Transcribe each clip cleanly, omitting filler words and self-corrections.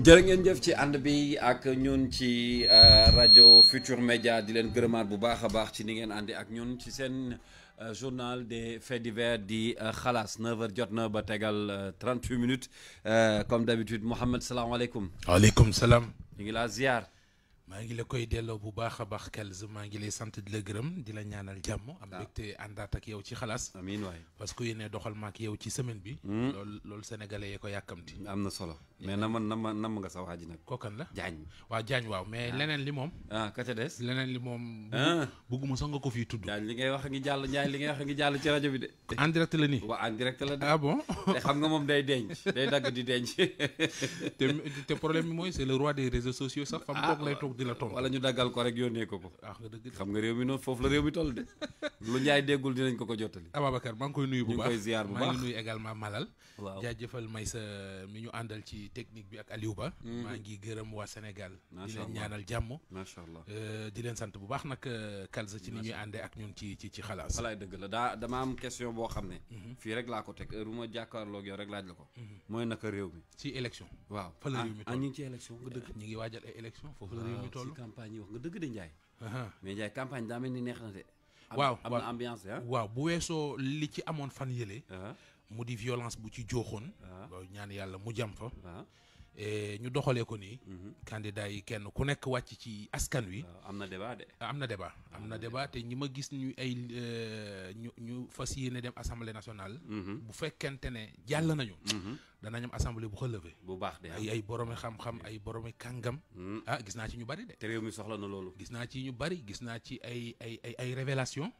jërë ngeen jëf ci ànd bi ak ñun ci rajo Futur Média di leen gërëmaat bu baax a baax ci ni ngeen àndi ak ñun ci seen journal des faits divers di xalaas 9h jot na ba tegal 38 minutes comme d'habitude Mouhamed salaamaaleykum. waaleykum salaam. ñu ngi laa ziar. maa ngi la koy delloo bu baax a baax Kals maa ngi lay sant di la gërëm di la ñaanal jàmm. am mbégte àndaat ak yow ci xalaas. amiin waay parce que yéene doxal ma ak yow ci semaine bi. loolu sénégalais yee ko yàkkamti. am na solo mais nam nga sa waa ji nag. kookan la Diagne. waaw Diagne waaw mais leneen li moom. ka ca des. leneen li moom. bëgguma sax nga ko fii tudd. Diagne li ngay wax a ngi jàll Ndiaye li ngay wax a ngi jàll ci rajo bi de. en direct la nii. waaw en direct la de. ah bon. te xam nga moom day denc day dagg di denc. te problème bi mooy c'est le roi des réseaux sociaux sax. fam toog lay toog di la tontu. wala ñu daggal ko rek yónnee ko. ah nga dëgg xam nga réew mi noonu foofu la réew mi toll de. lu Ndiaye déggul dinañ ko jottali. Ababacar maa ngi koy nuyu bu baax ñu ngi koy ziar bu baax maa ngi nuyu également Malal. waaw jaajëfal may sa mi ñu àndal ci technique bi ak Aliou Ba. maa ngi gërëm waa Sénégal. di leen ñaanal jàmm. macha allah di leen sant bu baax nag Kals ci ni ñuy àndee ak ñun ci xalaas. walaay dëgg la dama am question boo xam ne. fii rek laa ko teg heure bu ma jàkkaarloog yow rek laaj la ko. mooy naka réew mi. ci élection. waaw fa la réew mi toll ñu ngi ci élection nga dëgg. ñu ngi waajal ay élection foofu la réew mi toll. ci campagne yi wax nga dëgg de Ndiaye. mais Ndiaye campagne daa mel ni neex na de. waaw am na ambiance waaw bu weesoo li ci amoon fan yële. mu di violence bu ci jooxoon. ñaan yàlla mu jam fa. ñu doxalee ko nii. candidat yi kenn ku nekk wàcc ci askan wi. am na débat de. am na débat te ñi ma gis ñu ay ñu fas yéene dem assemblée nationale. bu fekkente ne jàll nañu. danañ am assemblée bu relevé. bu baax de ay boromi xam-xam ay boromi kàngam. gis naa ci ñu bari de. te réew mi soxla na loolu. gis naa ci ñu bari gis naa ci ay révélation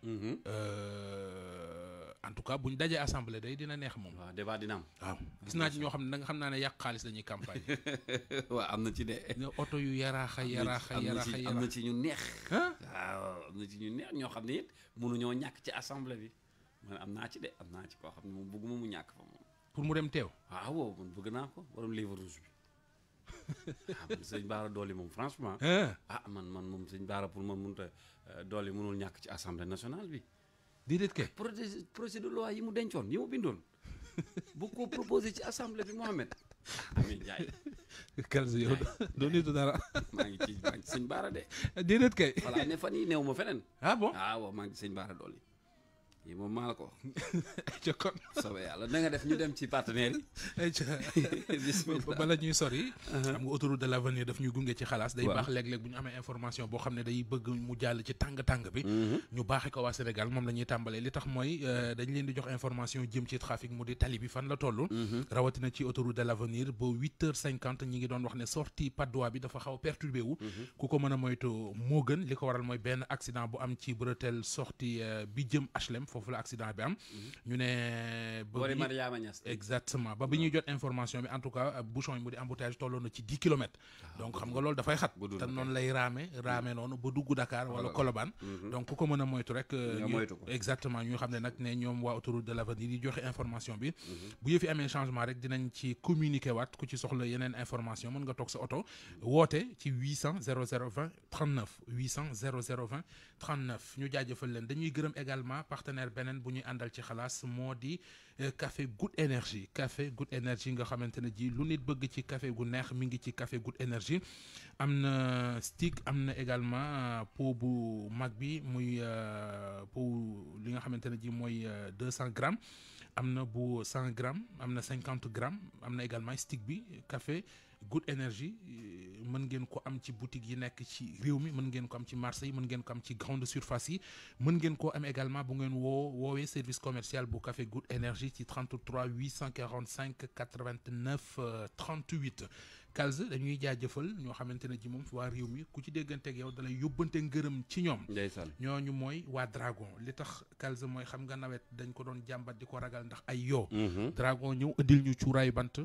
en tout cas buñ dajee assemblée day dina neex moom. waaw débat dina am. waaw gis naa ci ñoo xam ne da nga xam naa ne yàq xaalis dañuy campagne. waaw am na ci de. oto yu yaraaxa am na ci ñu neex. waaw am na ci ñu neex ñoo xam ne it mënuñoo ñàkk ci assemblée bi man am naa ci koo xam ne moom bëgguma mu ñàkk fa moom. pour mu dem teew. waaw man bëgg naa ko borom livre rouge bi. man sëñ Bara Dolly moom franchement. man moom sëñ Bara pour man mënut a Dolly mënul ñàkk ci assemblée nationale bi. déedéet kay. projet de loi yi mu dencoon yi mu bindoon bu ko proposé ci assemblée bi Mohamed. amiin Ndiaye. Kals yow doo nitu dara. maa ngi ci sëñ Bara de. déedéet kay. voilà ne fan yii néew ma feneen. ah bon waaw maa ngi ci sëñ Bara Dolly yi moom maa la ko wax. ca kon. soobee yàlla na nga def ñu dem ci partenaires yi. bismillah bala ñuy sori. xam nga autoroute de l'avenir daf ñuy gunge ci xalaas. day baax léeg-léeg bu ñu amee information boo xam ne day bëgg mu jàll ci tàng-tàng bi. ñu baaxee ko waa Sénégal moom la ñuy tàmbalee li tax mooy dañ leen di jox information jëm ci trafic mu di tali bi fan la toll. rawatina ci autoroute de l'avenir ba 8h50 ñi ngi doon wax ne sortie Patte d'Oie bi dafa xaw a perturbé wu. ku ko mën a moytu moo gën li ko waral mooy benn accident bu am ci bretelle sortie bi jëm HLM. foofu la accident bi am. ñu ne. boori Mariama Niass. exactement ba bi ñuy jot information bi en tout cas bouchon yi mu di embouteillage tolloon na ci 10 kilomètres. donc xam nga loolu dafay xat. te noonu lay raame noonu ba dugg Dakar wala Colobane. donc ku ko mën a moytu rek. exactement ñu xam ne nag ne ñoom waa autoroute de l'avenir yi joxe information bi. bu yëfi amee changement rek dinañ ci communiquer waat ku ci soxla yeneen information mën nga toog sa oto woote ci 800 00 20 39 800 00 20 39 ñu jaajëfal leen dañuy gërëm également partenaire beneen bu ñuy àndal ci xalaas moo di café Good Energy nga xamante ne ji lu nit bëgg ci café gu neex mi ngi ci café Good Energy am na stick am na également pot bu mag bi muy pot li nga xamante ne ji mooy 200 grammes am na bu 100 grammes am na 50 grammes am na également stick bi café Good Energy mën ngeen ko am ci boutique yi nekk ci réew mi mën ngeen ko am ci marché yi mën ngeen ko am ci grande surface yi mën ngeen koo am également bu ngeen woowee service commercial bu café Good Energy ci 33 845 89 38 Kals dañuy jaajëfal ñoo xamante ne ji moom waa réew mi ku ci dégganteeg yow dalay yóbbante ngërëm ci ñoom. ndeysaan ñooñu mooy waa Dragon li tax Kals mooy xam nga nawet dañ ko doon jàmbat di ko ragal ndax ay yoo. Dragon ñëw indil ñu cuuraayu bant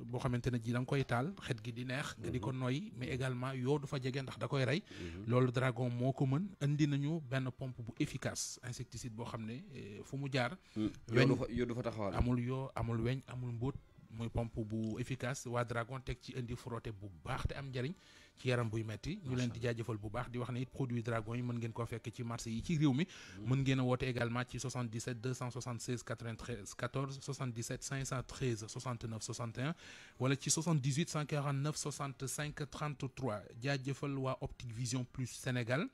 boo xamante ne ji da nga koy taal xet gi di neex. nga di ko noyyi mais également yoo du fa jege ndax da koy rey. loolu Dragon moo ko mën indi nañu benn pompe bu efficace insecticide boo xam ne fu mu jaar. yoo du fa taxawal amul yoo amul weñ amul mbóot. muy pompe bu efficace waa Dragon teg ci indi frotté bu baax te am njariñ ci yaram buy metti ñu leen di jaajëfal bu baax di wax ne it produit Dragon yi mën ngeen koo fekk ci marché yi ci réew mi mën ngeen a woote également ci 77 276 93 14 77 513 69 61 wala ci 78 149 65 33 jaajëfal waa Optique Vision Plus Sénégal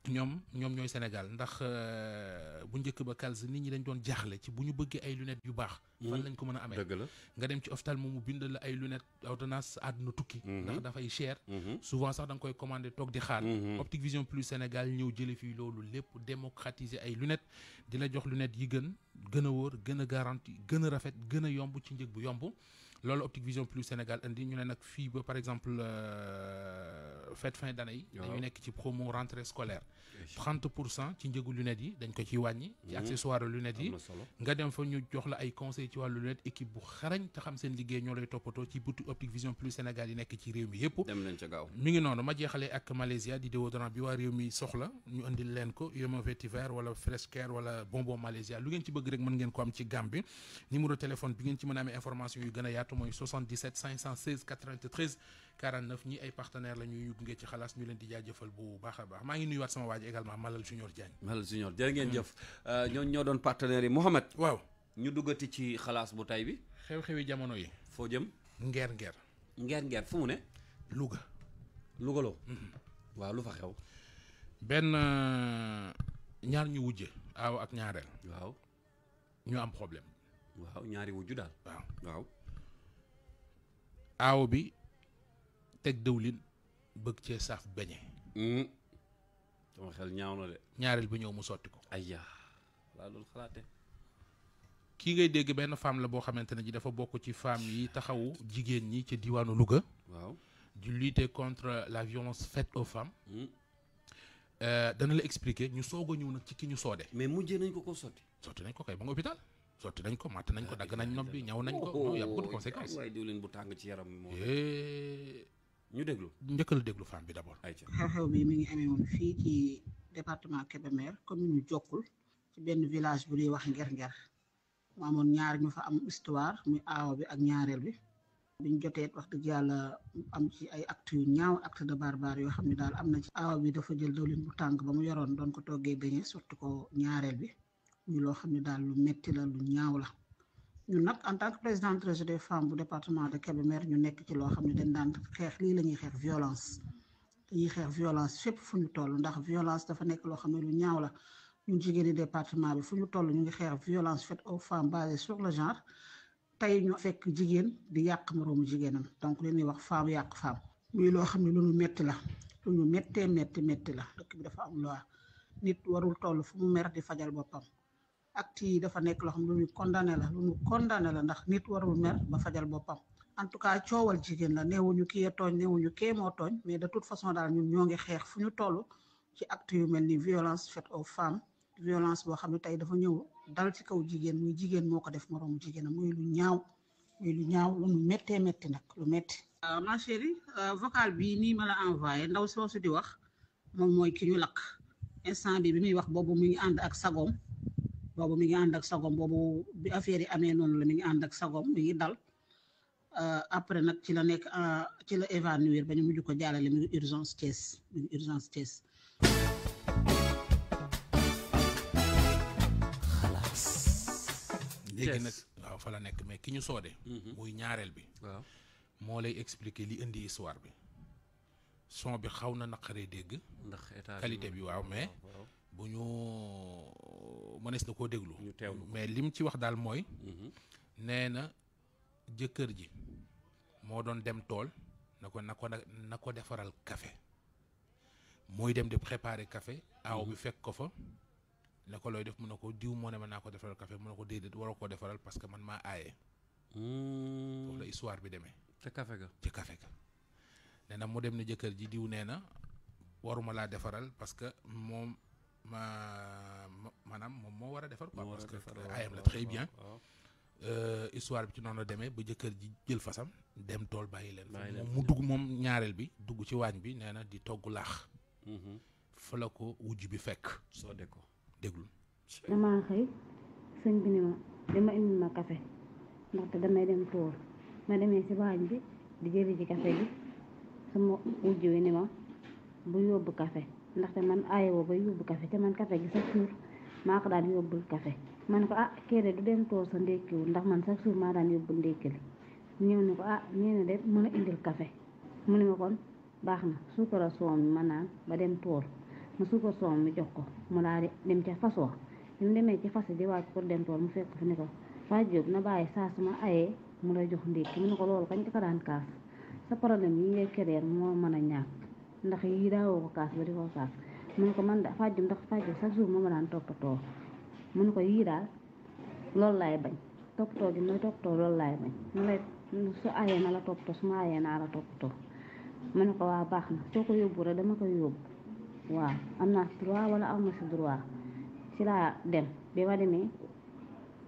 ñoom ñooy Sénégal ndax bu njëkk ba Kals nit ñi dañ doon jaaxle ci bu ñu bëggee ay lunettes yu baax fan lañ ko mën a amee dëgg la nga dem ci ophtalmo mu bind la ay lunettes ordonnance àdduna tukki ndax dafay cher souvent sax da nga koy commandé toog di xaar Optique Vision Plus Sénégal ñëw jële fii loolu lépp démocratiser ay lunettes di la jox lunettes yi gën a wóor gën a garanti gën a rafet gën a yomb ci njëg bu yomb loolu Optique Vision Plus Sénégal indi ñu ne nag fii ba par exemple fête fin d'année yi dañu nekk ci promo rentrée scolaire 30% ci njëgu lunettes yi dañ ko ciy wàññi ci accessoire lunettes yi nga dem fa ñu jox la ay conseils ci wàllu lunettes équipe bu xarañ te xam seen liggéey ñoo lay toppatoo ci boutique Optique Vision Plus Sénégal yi nekk ci réew mi yëpp dem nañ ca gaaw mi ngi noonu ma jeexalee ak Malaysia di déodorant bi waa réew mi soxla ñu indil leen ko Yoma Vetiver wala Fresh Care wala bonbon Malaysia lu ngeen ci bëgg rek mën ngeen ko am ci gamme bi numéro téléphone bi ngeen ci mën a amee information yu gën a yaatu mooy 77 516 93 49 ñi ay partenaires la ñuy gunge ci xalaas ñu leen di jaajëfal bu baax a baax maa ngi nuyuwaat sama waaj également Malal Junior Diagne. Malal Junior jërë ngeen jëf ñoo doon partenaires yi Mouhamed. waaw ñu duggati ci xalaas bu tay bi. xew-xewi jamono yi. foo jëm. ngeer fu mu ne. Louga. Lougaloo. waaw lu fa xew. benn ñaar ñu wujje aaw ak ñaareel. waaw. ñu am problème. waaw ñaari wujju daal. waaw. aaw bi teg dëwlin bëgg cee saaf beñe. sama xel ñaaw na de. ñaareel bi ñëw mu sotti ko. ayya laa loolu xalaate. kii ngay dégg benn femme la boo xamante ne ji dafa bokk ci femme yi taxawu jigéen ñi ci diwaanu Louga. waaw di lutter contre la violence faite aux femmes. dana la expliquer ñu soog a ñëw nag ci ki ñu soode. mais mujjee nañ ko sotti. sotti nañ ko kay ba nga hôpital. sotti nañ ko matt nañ ko dagg nañ nopp bi ñaw nañ ko. non y a beaucoup de conséquences. waaye diwlin bu tàng ci yaram moo. ñu déglu. njëkkal déglu femme bi d'abord. xew-xew bi mi ngi amee woon fii ci département Kébémer commune Diokoul ci benn village bu ñuy wax Nger mu amoon ñaar ñu fa am histoire muy aawa bi ak ñaareel bi biñ jotee wax dëgg yàlla am ci ay actes yu ñaaw acte de barbare yoo xam ne daal am na ci. aawa bi dafa jël dawlin bu tàng ba mu yoroon doon ko toggee beñe surtout ko ñaareel bi muy loo xam ne daal lu metti la lu ñaaw la. ñun nag en tant que présidente réseau des femmes bu département de Kébémer ñu nekk ci loo xam ne dañ daan xeex lii la ñuy xeex violence dañuy xeex violence fépp fu ñu toll ndax violence dafa nekk loo xam ne lu ñaaw la ñun jigéen di département bi fu ñu toll ñu ngi xeex violence faite aux femmes basée sur le genre tey ñu fekk jigéen di yàq moroomu jigéenam donc li ñuy wax femme yàq femme muy loo xam ne lu ñu metti la lu ñu méttee métti la dëkk bi dafa am loi nit warul toll fu mu mer di fajal boppam acte yi dafa nekk loo xam ne lu ñu condamné la ndax nit warul mer ba fajal boppam en tout cas coowal jigéen la neewuñu kii tooñ neewuñu kee moo tooñ mais de toute façon daal ñun ñoo ngi xeex fu ñu toll ci acte yu mel ni violence faite aux femmes violence boo xam ne tey dafa ñëw dal ci kaw jigéen muy jigéen moo ko def moroomu jigéenam muy lu ñaaw lu ñu méttee métti nag lu métti. Ma chérie vocal bii nii ma la envoyé ndaw soosu di wax moom mooy ki ñu lakk instant bi muy wax boobu mu ngi ànd ak sagoom boobu bi affaire yi amee noonu la mi ngi ànd ak sagoom mi ngi dal après nag ci la nekk ci la évanouir ba ñu mujj ko jàllale mi ngi urgence Thiès. léegi nag waaw fa la nekk mais ki ñu soode muy ñaareel bi waaw moo lay expliquer li indi histoire bi son bi xaw na naqaree dégg ndax état qualité bi waaw mais bu ñu mënees na koo déglu mais lim ci wax daal mooy nee na jëkkër ji moo doon dem tool na ko defaral café mooy dem di préparer café aaw bi fekk ko fa ne ko looy def mu ne ko diw moo ne ma naa ko defaral café mu ne ko déedéet waroo koo defaral parce que man maa aaye foofu la histoire bi demee ci café ga nee na mu dem ne jëkkër ji diw nee na waruma laa defaral parce que moom maanaam moom moo war a defar quoi parce que aayam la très bien histoire bi ci noonu la demee ba jëkkër ji jël fasam dem tool bàyyi leen moom mu dugg moom ñaareel bi dugg ci waañ bi nee na di togg laax fa la ko wujj bi fekk soo de ko déglu damaa xëy sëñ bi ne ma dama indi ma café ndaxte damay dem tool ma demee si waañ bi di jëli ji café gi sama wujj wi ni ma bu yóbbu café ndaxte man aayewoo ba yóbbu café te man café gi chaque jour maa ko daan yóbbul café ma ne ko ah kii de du dem tool sa ndékkiwul ndax man chaque jour maa daan yóbbul ndékki li ñëw ni ko ah nee na de mën a indil café mu ne ma kon baax na suukara soom mi ma naan ba dem tool ma suukar soom mi jox ko mu daal di dem ca fas wa bi mu demee ci fas di wàcc pour dem tool mu fekk fi ni ko Fatou Diop na bàyyi saa su ma ayee mu lay jox ndékki mu ne ko loolu kañ ko daan kaas sa problème yi ngay créer moo mën a ñàkk ndax yi daawoo ko kaas ba di ko kaas mu ne ko man da Fatou Diop ndax Fatou Diop chaque jour moo ma daan toppatoo mu ne ko yii daal loolu laay bañ toppatoo gi mooy toppatoo loolu laay bañ mu lay su ayee na la toppatoo su ma ayee naa la toppatoo mu ne ko waa baax na soo ko yóbbu rek dama koy yóbbu waaw am naa si droit wala am na si droit ci laa dem bi ma demee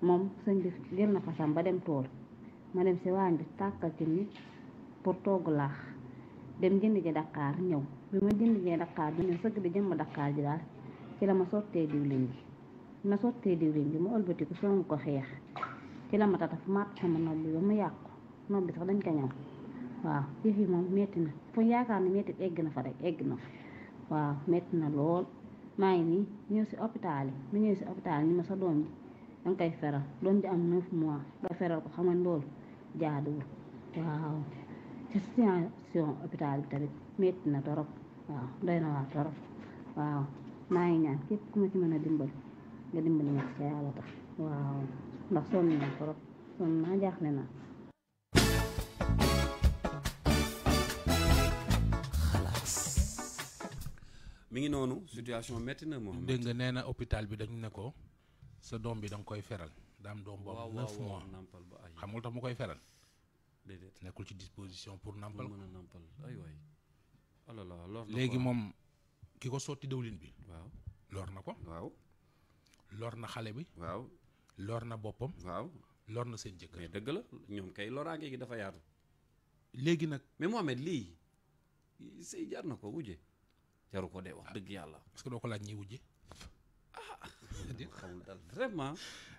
moom sëñ bi jël na fasam ba dem tool ma dem si waañ bi tàkkal ci ni pour togg laax dem jënd ji Dakar ñëw bi ma jënd ji Dakar bi ñëw sëgg di jëmm Dakar ji daal ci la ma sottee diwlin bi ma ëlbatiku songu ko xeex ci la ma tataf matt sama nopp bi ba mu yàqu nopp bi sax dañ ko ñëw waaw yëf yi moom metti na foo yaakaar ne metti egg na fa rek egg na fa waaw metti na lool maa ngi nii ñëw si hôpital yi mu ñëw si hôpital ni ma sa doom ji danga koy feral doom ji am 9 mois nga feral ko xam nga loolu jaaduwul waaw ci situation hôpital bi tamit metti na torop waaw doy na waa torop waaw maa ngi ñaan képp ku ma ci mën a dimbali nga dimbali ma ci yàlla tax waaw ndax sonn na torop sonn naa jaaxle naa mi ngi noonu situation métti na moom. dégg nga nee na hôpital bi dañ ne ko sa doom bi da nga koy feral daam doom bu am 9 mois nampal ba ay xamul tax mu koy feral déedéet nekkul ci disposition pour nampal mën a nampal ay waay oh là là lor na léegi moom ki ko sotti dawlin bi waaw lor na ko waaw lor na xale bi waaw lor na boppam waaw lor na seen jëkkër mais dëgg la ñoom kay loraange gi dafa yaatu léegi nag mais Mohamed lii sëy jar na ko wujje jaru ko de wax dëgg yàlla parce que doo ko laaj ñiy wujje xamul dal vraiment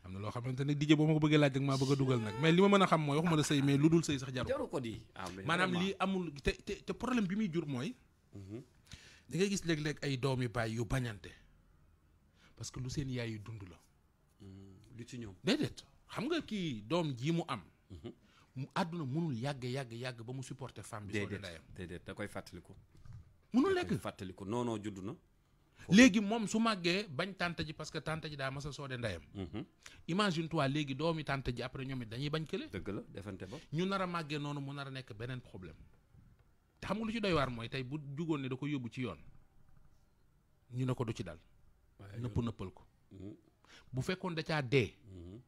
am na loo xamante ne dijje boo ma ko bëggee laaj rek maa bëgg a dugal nag mais li ma mën a xam mooy waxuma la sëy mais lu dul sëy sax jaru ko di maanaam lii amul te problème bi muy jur mooy da ngay gis léeg-léeg ay doomi baay yu bañante parce que lu seen yaay yu dund la lu ci ñoom déedéet xam nga kii doom ji mu am mu àdduna mënul yàgg ba mu supporter femme bi soo de ndeyam déedéet da koy fàttaliku mënul nekk fàttaliku non judd na léegi moom su màggee bañ tante ji parce que tante ji daa mas a soode ndeyam imagine toi léegi doomi tante ji après ñoom it dañuy bañ kële dëgg la defante ba ñu nar a màggee noonu mu nar a nekk beneen problème te xam nga lu ci doy waar mooy tey bu jugoon ne da ko yóbbu ci yoon ñu ne ko du ci dal nëppal ko bu fekkoon da caa dee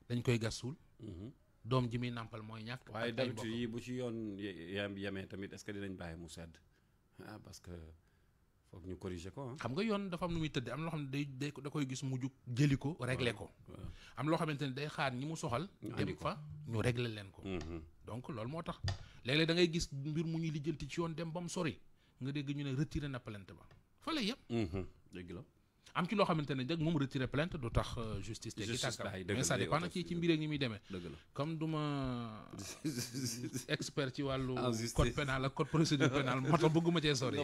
dañ koy gas suul doom ji muy nàmpal mooy ñàkk waaye d'habitude yi bu ci yoon yemee tamit est-ce que dinañ bàyyi mu sedd parce que foog ñu corriger ko xam nga yoon dafa am nu muy tëdd am loo xam ne day da koy gis mu jug jëli ko régler ko am loo xamante ne day xaar ñi mu soxal dem fa ñu régler leen ko donc loolu moo tax léeg-léeg da ngay gis mbir mu ñuy lijjanti ci yoon dem ba mu sori nga dégg ñu ne retiré na plainte ba fa lay yem dëgg la am ci loo xamante ne dëgg moom retiré plainte du tax justice te gi tànkam mais ça dépend nag ci mbir ak ñi muy demee comme du ma expert ci wàllu code pénal ak code procédure pénale moo tax bëgguma cee sori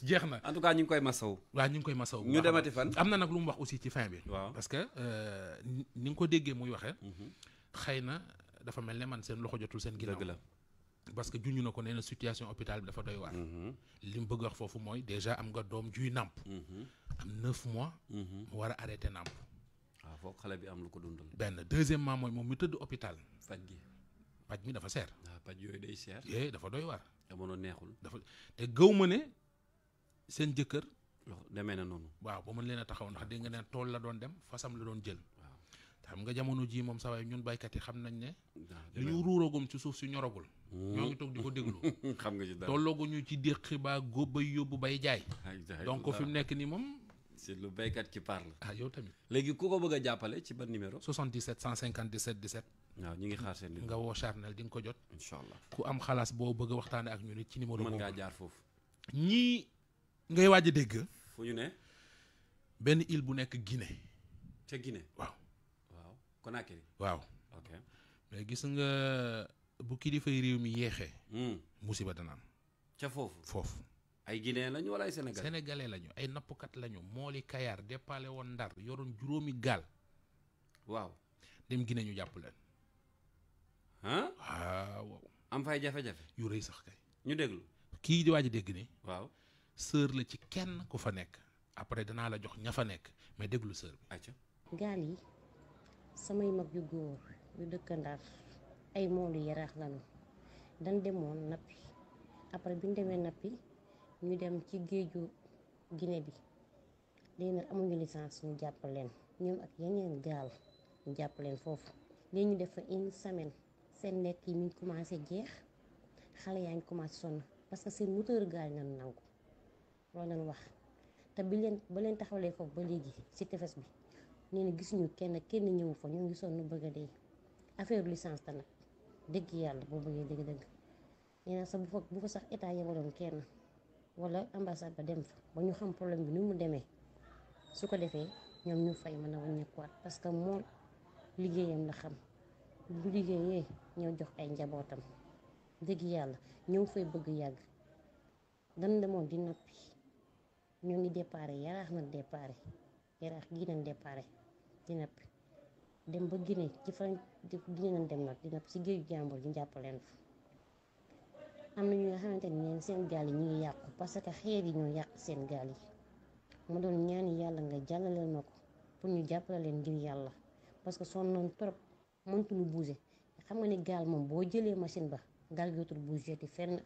jeex na en tout cas ñu ngi koy masaw waaw ñu ngi koy masaw ñu demati fan am na nag lu mu wax aussi ci fin bi waaw parce que ni nga ko déggee muy waxee xëy na dafa mel ne man seen loxo jotul seen ginnaaw la parce que junñu na ko nee na situation hôpital bi dafa doy waar li mu bëgg wax foofu mooy déjà am nga doom juy nàmp am 9 mois mu war a arrêté nàmp waaw foog xale bi am lu ko dundal benn deuxièmement mooy moom mi tëdd hôpital paj mi dafa seer waaw paj yooyu day seer dafa doy waar jamono neexul dafa te gëw ma ne seen jëkkër demee na noonu waaw ba mën leen a taxaw ndax dégg nga ne tool la doon dem fasam la doon jël xam nga jamono ji moom sa waay ñun baykat yi xam nañ ne li ñu ruuragum ci suuf si ñoragul ñoo ngi toog di ko déglu xam nga ci dara tollooguñu ci déqi baa góob bay yóbbu bay jaay donc fi mu nekk nii moom c'est le baykat qui parle yow tamit léegi ku ko bëgg a jàppale ci ban numéro 77 157 17 waaw ñu ngi xaar seen nga woo Charnel di nga ko jot incha allah ku am xalaas boo bëgg a waxtaane ak ñu nit ci numéro mën ngaa jaar foofu ñii ngay waaj a dégg fu ñu ne benn île bu nekk Guinée ca Guinée waaw Conakry waaw ok mais gis nga bu kilifay réew mi yéexee musiba dana am ca foofu ay Guinéen lañu wala ay sénégalais lañu ay nappkat lañu mooli Kayar déppale woon Ndar yoroon juróomi gaal waaw dem Guinée ñu jàpp leen waaw am fay jafe-jafe yu rëy sax kay ñu déglu kii di waaj a dégg ni waaw sœur la ci kenn ku fa nekk après danaa la jox ña fa nekk mais déglu sœur bi acca gaal yi samay mag yu góor yu dëkk Ndar ay moolu yaraax lañu dañ demoon nappi après bi ñu demee nappi ñu dem ci géeju Guinée bi léegi nag amuñu licence ñu jàpp leen ñoom ak yeneen gaal ñu jàpp leen foofu léegi ñu def fa une semaine seen lekk yi mi ngi commencé jeex xale yaa ngi commencé sonn parce que seen moteur gaal nañu nangu loolu lañ wax te ba leen taxawalee foofu ba léegi ci tefes bi nee na gisuñu kenn ñëwu fa ñoo ngi sonn bëgg a dee affaire licence ta nag dëgg yàlla boo bëggee dëgg nee na sax bu fa sax état yebaloon kenn wala ambassade ba dem fa ba ñu xam problème bi ni mu demee su ko defee ñoom ñu fay mën a wàññeekuwaat parce que moom liggéeyam la xam bu liggéeyee ñoo jox ay njabootam dëgg yàlla ñoo fay bëgg yàgg dañ demoon di nappi ñoo ngi déparé yaraax na déparé yaraax gi nañ déparé di nappi dem ba Guinée ci fan Guinée nañ dem nag di nappi ci géeju jàmbur ñu jàppaleen fa am na ñu nga xamante ne seen gaal yi ñu ngi yàqu parce que xeer yi ñoo yàq seen gaal yi ma doon ñaani yàlla nga jàllaleel ma ko pour ñu jàppale leen ngir yàlla parce que sonn nañ trop mëntuñu bouger xam nga ni gaal moom boo jëlee machine ba gaal gi dootul bouger ti fenn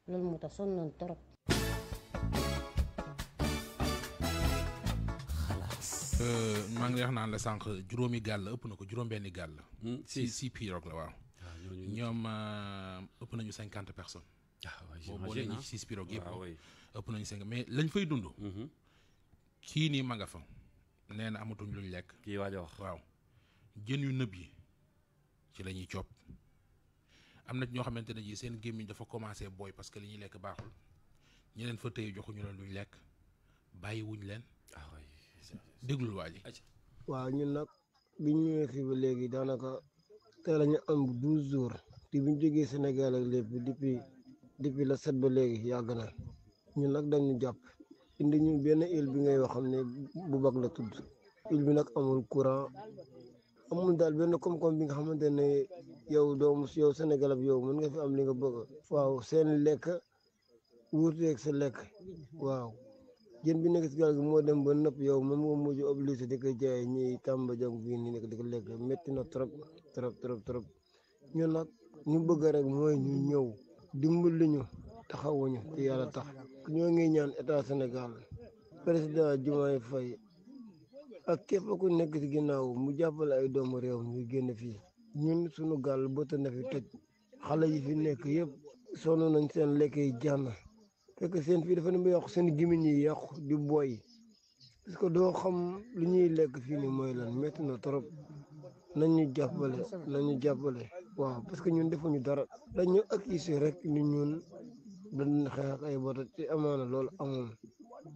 loolu moo tax sonn nañ trop. maa ngi wax naan la sànq juróomi gaal la ëpp na ko juróom-benni gaal la. si pirogue la waaw. ñoom ëpp nañu 50 personnes. boo boolee ñi ci 6 pirogue yëpp ëpp nañu 50 mais lañ fay dund. kii nii ma nga fa nee na amatuñ luñ lekk. kii waaj a wax waaw jën yu nëb yi ci la ñuy coop am na ñoo xamante ne ji seen gémmiñ dafa commencé booy parce que li ñuy lekk baaxul ñeneen fa tey joxuñu leen luñ lekk bàyyiwuñ leen. déglul waa ji. waaw ñun nag bi ñu ñëwee fii ba léegi daanaka tey la ñu am 12 jours te bi ñu jógee Sénégal ak lépp depuis la 7 ba léegi yàgg na ñun nag dañu jàpp indi ñu benn île bi ngay wax xam ne bu bag la tudd île bi nag amul courant amul daal benn koom-koom bi nga xamante ne yow Sénégal ab yow mën nga fi am li nga bëgg. waaw seen lekk wuuteeg sa lekk waaw. jën bi nekk si gaal gi moo dem ba nëpp yow moom moo mujj obligé di ko jaay ñiy tàmba jàng bii nii nekk di ko lekk métti na trop ñun nag ñu bëgg rek mooy ñu ñëw dimbali ñu taxawuñu te yàlla tax ñoo ngi ñaan état Sénégal président Diomaye Faye ak képp ku nekk si ginnaaw mu jàppale ay doomu réew ñu génn fii ñun suñu gaal bëtt na fi tëj xale yi fi nekk yëpp sonn nañ seen lekk yi jànn fekk seen fii dafa ne ba yàqu seen gémmiñ yi yàqu di booy parce que doo xam li ñuy lekk fii ni mooy lan métti na trop nañu jàppale waaw parce que ñun defuñu dara dañu accusé rek ni ñun dañ xeex ak ay bota ci amaana loolu amul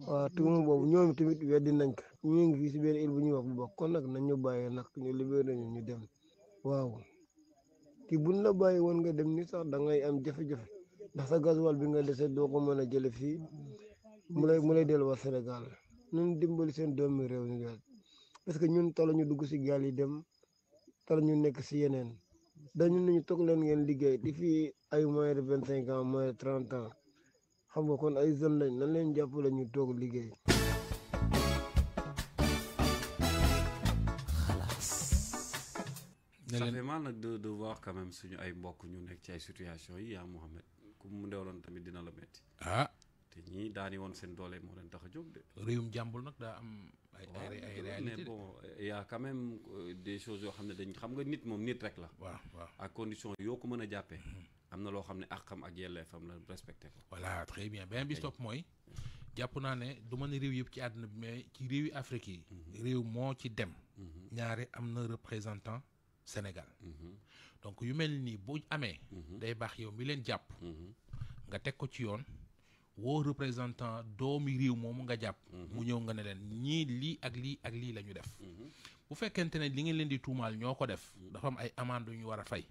waaw tuuma boobu ñoom tamit weddi nañ ko ñu ngi fii si benn île bu ñuy wax bu bokk kon nag nañu bàyyi nag ñu libéré ñu dem waaw te buñ la bàyyi woon nga dem ni sax da ngay am jafe-jafe ndax sa gasoil bi nga dese doo ko mën a jële fii mu lay delluwaat Sénégal ñun dimbali seen doomi réew mi parce que ñun tala ñu dugg si gaal yi dem tala ñu nekk si yeneen dañu nañu toog leen ngeen liggéey di fii ay moins de 25 ans moins de 30 ans xam nga kon ay jeunes lañ nan leen jàppale ñu toog liggéey. ça fait mal nag de voir quand même suñu ay mbokk ñu nekk ci ay situation yi yaa Mohamed ku mu ndeewloon tamit dina la metti te ñii daani woon seen doole moo leen tax a jóg de. réewum jàmbul nag daa am ay réalité mais bon y a quand même des choses yoo xam ne dañ xam nga nit moom nit rek la. waaw ak condition yoo ko mën a jàppee. am na loo xam ne àqam ak yelleefam la respecté ko. voilà très bien beneen bi stop mooy jàpp naa ne du ma ne réew yëpp ci àdduna bi mais ci réewi Afrique yi. réew moo ci dem. ñaare am na représentant Sénégal. donc yu mel nii bu amee. day baax yow mi leen jàpp. nga teg ko ci yoon. woo représentant doomi réew moomu nga jàpp. mu ñëw nga ne leen ñii lii ak lii ak lii la ñu def. bu fekkente ne li ngeen leen di tuumaal ñoo ko def. dafa am ay amende yu ñu war a fay.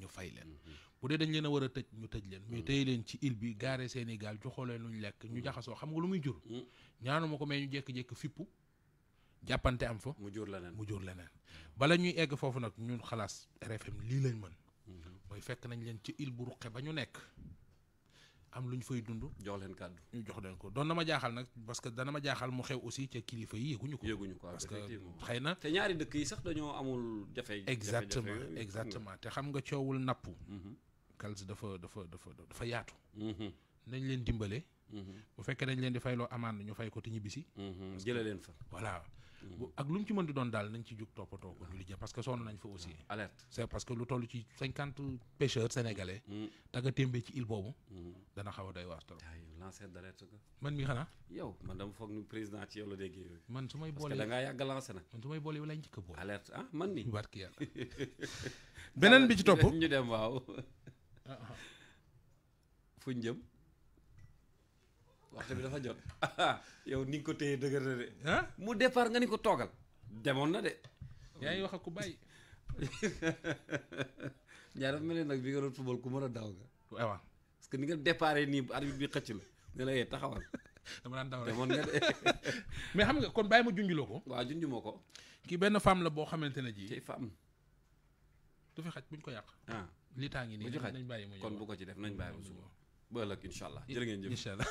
ñu fay leen bu dee dañ leen a war a tëj ñu tëj leen mais tëye leen ci île bi gaare Sénégal joxoo leen luñ lekk ñu jaxasoo xam nga lu muy jur ñaanuma ko mais ñu jékki-jékki fippu jàppante am fa mu jur leneen bala ñuy egg foofu nag ñun xalaas RFM lii lañ mën mooy fekk nañ leen ci île bu ruqe ba ñu nekk am lu ñu fay dund jox leen kàddu ñu jox leen ko doon na ma jaaxal nag parce que dana ma jaaxal mu xew aussi ca kilifa yi yëguñu ko parce que xëy na te ñaari dëkk yi sax dañoo amul jafe exactement te xam nga coowul napp Kals dafa yaatu nañ leen dimbale bu fekkee dañ leen di fayloo amande ñu fay ko te ñibbisi jële leen fa voilà ak lu mu ci mën di doon daal nañ ci jug toppatoo ko ñu lijjee parce que sonn nañ fa aussi alerte c'est parce que lu toll ci 50 pêcheurs sénégalais taga témbee ci île boobu dana xaw a doy waar trop lanceur d'alerte ko man mi xanaa yow man dama foog ni président ci yow la déggee yooyu man su may boole parce que da ngaa yàgg lancé nag man su may boole yow lay njëkk a boole alerte man ni barki yàlla beneen bi ci topp ñu dem waaw fuñ jëm waxtu bi dafa jot yow ni nga ko téye dëgër na de mu départ nga ni ko toogal demoon na de yaa ngi wax ak ku bàyyi ñaar dafa mel ni nag bi nga doon football ku mën a daw nga waaw parce que ni nga départ nii arbitre bi xëcc la ne la yee taxawal dama daan daw rek demoon nga de mais xam nga kon bàyyi ma junjuloo ko waaw junjuma ko kii benn femme la boo xamante ne ji ci femme du fi xaj buñ ko yàq li taa ngi nii nañ bàyyi mu ñëw kon bu ko ci def nañ bàyyi mu suba ba ëllëg incha allah jërë ngeen jëf incha allah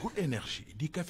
Good Énergie di café